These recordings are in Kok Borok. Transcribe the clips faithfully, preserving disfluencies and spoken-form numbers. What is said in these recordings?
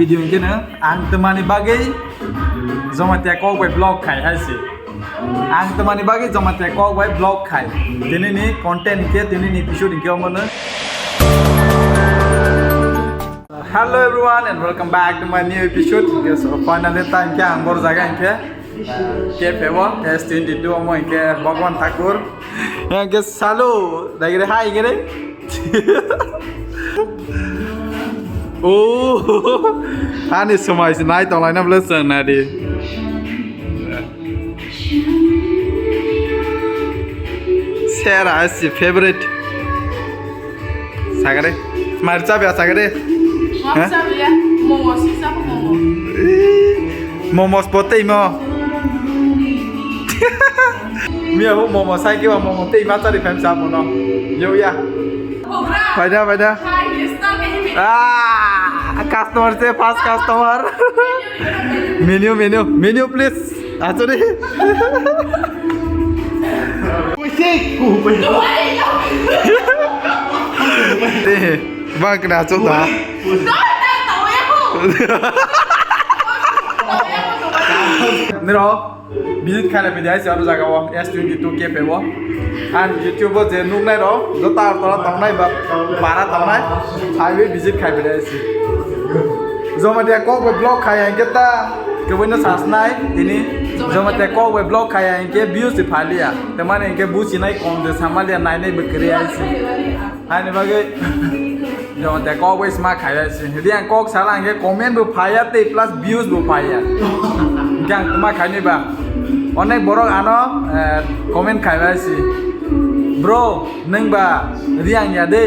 Video hwnkhe no ang twmani bagwi Jamatia kok bai vlog khai hai se. Ang twmani bagwi Jamatia kok bai vlog khai. Tini ni content hwnkhe, tini ni episode hwnkhe omo no. Hello everyone and welcome back to my new episode. Yes, so finally time khe ang bor jaga hwnkhe cafe o S twenty two omo hwnkhe Bhagwan Thakur. Hwnkhe salo dagre hai gere. Oh, ani somai se nai tong laina bwle chwng nadi. Sera si favorite. Sagare. Mar chabi sagare. Mam Ha? Chabi ya. Momo si sa momo. Momos potei mo. Miya ho momo sai ke ba momo tei ma chari phaim sa mono. Yo ya. Paida, paida. Ah, customer se first customer. Menu, menu, menu please. Achori. Te, bang kena achok da. Niro. Visit khaina phaidi hai se aro jaga o S twenty two cafe o. Ang YouTube o je nuknai rok joto Agartala tongnai ba bara tongnai, phaiwi visit khai phaidi hai se. Jamatia kok bai vlog khai hwnkhe ta kwbwino sasnai tini. Jamatia kok bai vlog khai hwnkhe views se phaliya. Tamani hwnkhe buchinai kom je samaliya nainai bo kwrwi hai se. Haini bagwi Jamatia kok bai sma khaiya se. Riang kok sala hwnkhe comment bo phaiya tei plus views bo phaiya. Hwnkhe ang tma khaini ba. Onek borok ano, eh, comment khaiya se. Bro, nwng ba Riang ya de.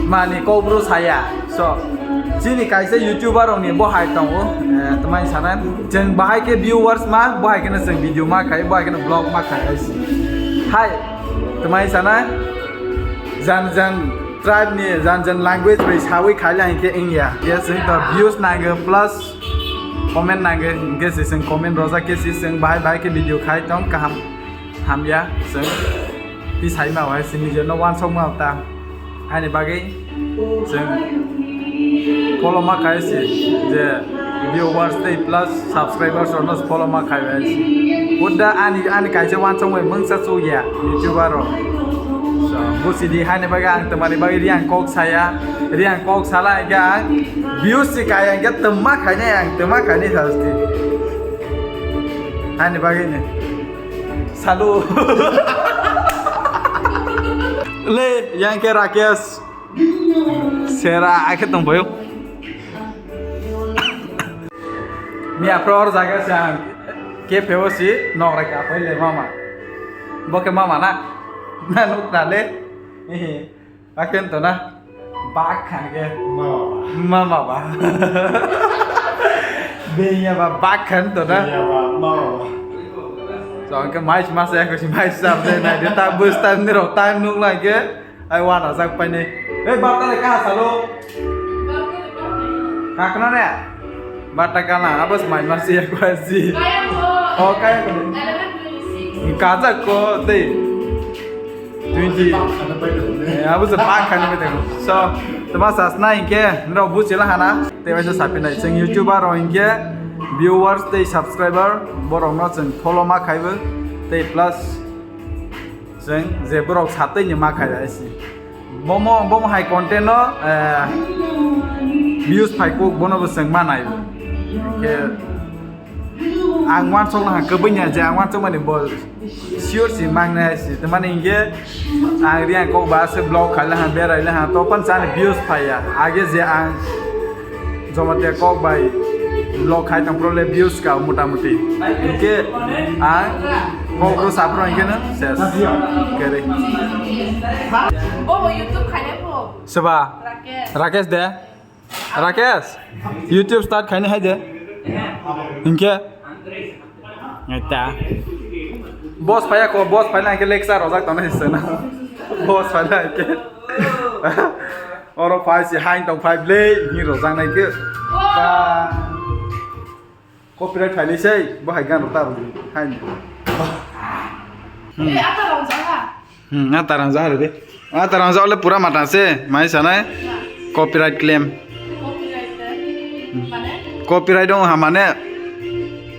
Mani kok bro saya. So, chini kaisa YouTuber rokni bo hai tongo, eh, tma sanai. Chwng bahai khe viewers ma, bo hai kheno chwng video ma khai, bo hai kheno vlog ma khai hai se. Hai, tma sanai. Jan jan tribe ni jan jan language bai sawi khaila hinkhe wngya. Yes, wng to views nango plus comment nango. Hinkhe se chwng comment rojak khe se chwng bahai bahai khe video khai tong kaham hamya chwng. Ti sai ma wai se nijer no wansok ma ta. Haini bagwi chwng follow ma khai se je viewers tei plus subscribers rokno follow ma khai bai se. Buddha ani, ani kaisa wansukmani mungsa chukya YouTuber rok. So, buchidi haini bagwi ang twmani bagwi Riang kok saya. Riang kok sala hwnkhe ang views se kaya hwnkhe twma khainai ang, twma khainai sasti. Haini bagwi ni. Salu. Le, yang khe Rakesh. Sera, akhe tong boyo. Miya pro or jaga se ang cafe o si nok rai ka phai le mama. Bo khe mama na? Na nuk na le? Ehe. Akhe to na? Bak khan khe. Mama ba. Mama ba. Benya ba bak khan to na? Benya ba, mama ba. So, ang khe mais mas ya ko si mais sa de na de ta bus time ni ro time nuk lai khe. Ai wana jak paine. Ei bata le ka salo. Kakna ne? Bata kana abos mai mar si ya ko si. O kaya ko. Kajak ko dei. Twenty. Eh, abo se bak khani bete. So, tama sasna inke nro bu chila hana. Te waisa sapinai chwng YouTuber ro inke viewers tei subscriber borok no chwng follow ma khaibo tei plus chwng je borok satwi ni ma khai rai si. Bomo, bomo hai content no, eh, views phai kuk bono bo chwng ma nai. Ke ang wansok na kwbwnya je ang wansok mani bo sure si mang nai si. Te mani inge ang Riang kok ba se vlog khai la ha berai la ha to pan chani views phai ya. Age je ang Jamatia kok bai vlog khai tong pro le views ka mota moti. Inke ang kok ro sapro inke na ses. Kere. Bobo YouTube khaine po. Seba. Rakesh. Rakesh de. Rakesh. YouTube start khaine hai de. Inke. Eta. Boss phaya ko, boss phai na ke lecture rojak tong na hisana. Boss phai na ke. Oro phai si hain tong phai ble ni rojak nai ke. Ba. Copyright phai ni sei, bo hai gan rota rodi. Hain. Hmm. Eh, ata rojak ha. Hmm, ata rojak ha de. Ata rojak le pura mata se, mai sanai. Copyright claim. Copyright claim. Copyright wng ha mane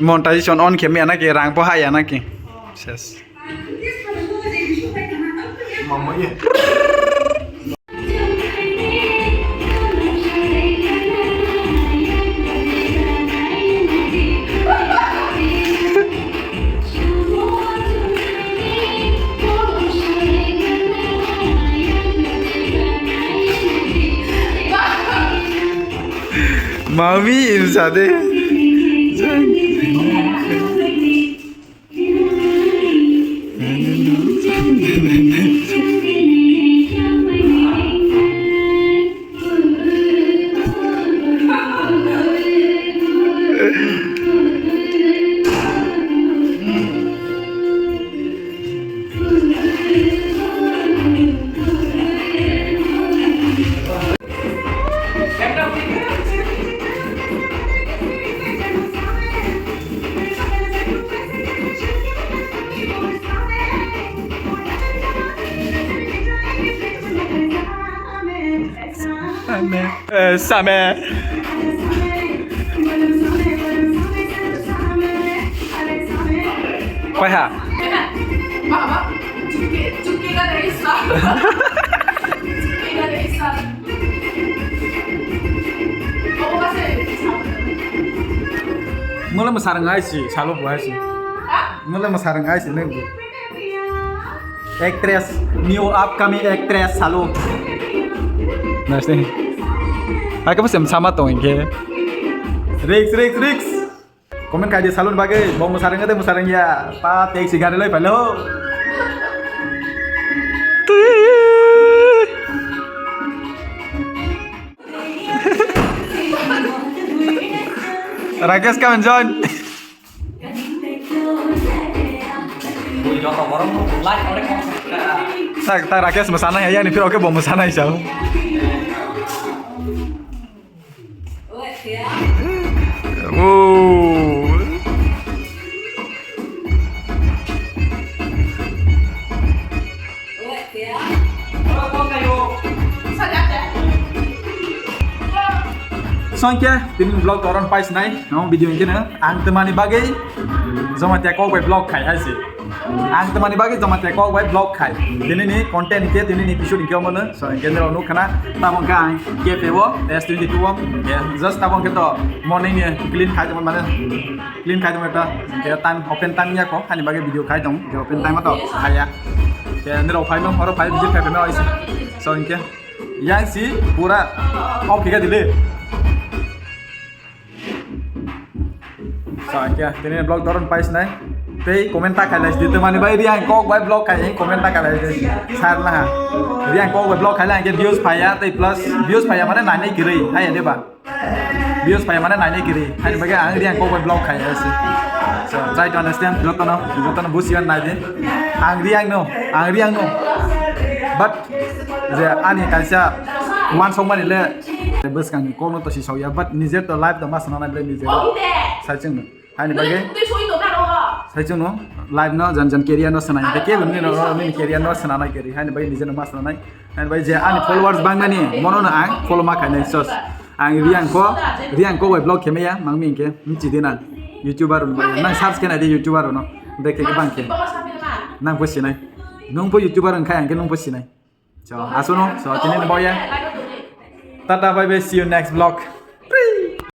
monetization on khe maya naki rang bo haya naki. Ses. Mami insade. Same. Eh, same. Paiha. Mula masarang ai si, salo buai si. Mula masarang ai si nang. Actress, new upcoming actress, salo. Nice thing. Hai ka bosem sama tong ke. Riks, riks, riks. Comment kai di salon bagwi, bo musarang de musarang ya. Pa taxi gari loi palo. Rakesh, come and join. Tak, tak, Rakesh masanai ya, ni phiro ke bo masanai sao. Oh. Songke, tini vlog toron pais nai, no video ingkene, ang temani bagwi, joma te kok bai vlog khai hai se. Ang temani bagwi joma te kok bai vlog khai. Tini ni content ke, tini ni episode ke mono, so ingkene rok nuk khana, tabong ke ang cafe o, S twenty two o, just tabong ke to morning ni clean khai tongmani. Clean khai tongmani ta, ke time, open time ya ko, hani bagwi video khai tong, ke open time to khaya. Ke nirok phai no, horo phai visit khai no aisi. So inke, yang si pura off khe dile. So inke, tini vlog doron pais nai. Tei comment ta khai lai di, temani bai ri ang kok bai vlog khai, comment ta khai lai di. Sar na ha. Ri ang kok bai vlog khai lai, ke views phaya, tei plus views phaya mane nai nai kirei, hai de ba. Views phai mane nainai kiri. Haini bagwi ang Riang kok bai vlog khai hai se. So, try to understand. Jotono, jotono busiyan nai di. Ang Riang no, ang Riang no. But je ani kaisa uansukmani le bwskangni kokno to sisokya, but nijer to life to ma swnamnai le nijer. Saichung no. Haini bagwi saichung no life no jan jan career no swnai. Kebo nini no nini career no swnamnai kiri. Haini bagwi nijer no ma swnamnai. Haini bagwi je ani followers bangnani mono no ang follow ma khainai sos. Ang Riang ko, Riang ko bai vlog khemaya, mangmi hingke, michi di nang. YouTuber rok bai, nang search khe nai di YouTuber rok no. Bekhe bang khe. Nang bo sinai. Nung bo YouTuber wngkha, ang khe nung bo sinai. So, asono, so, tini ni boya. Tata, bye bye, see you next vlog.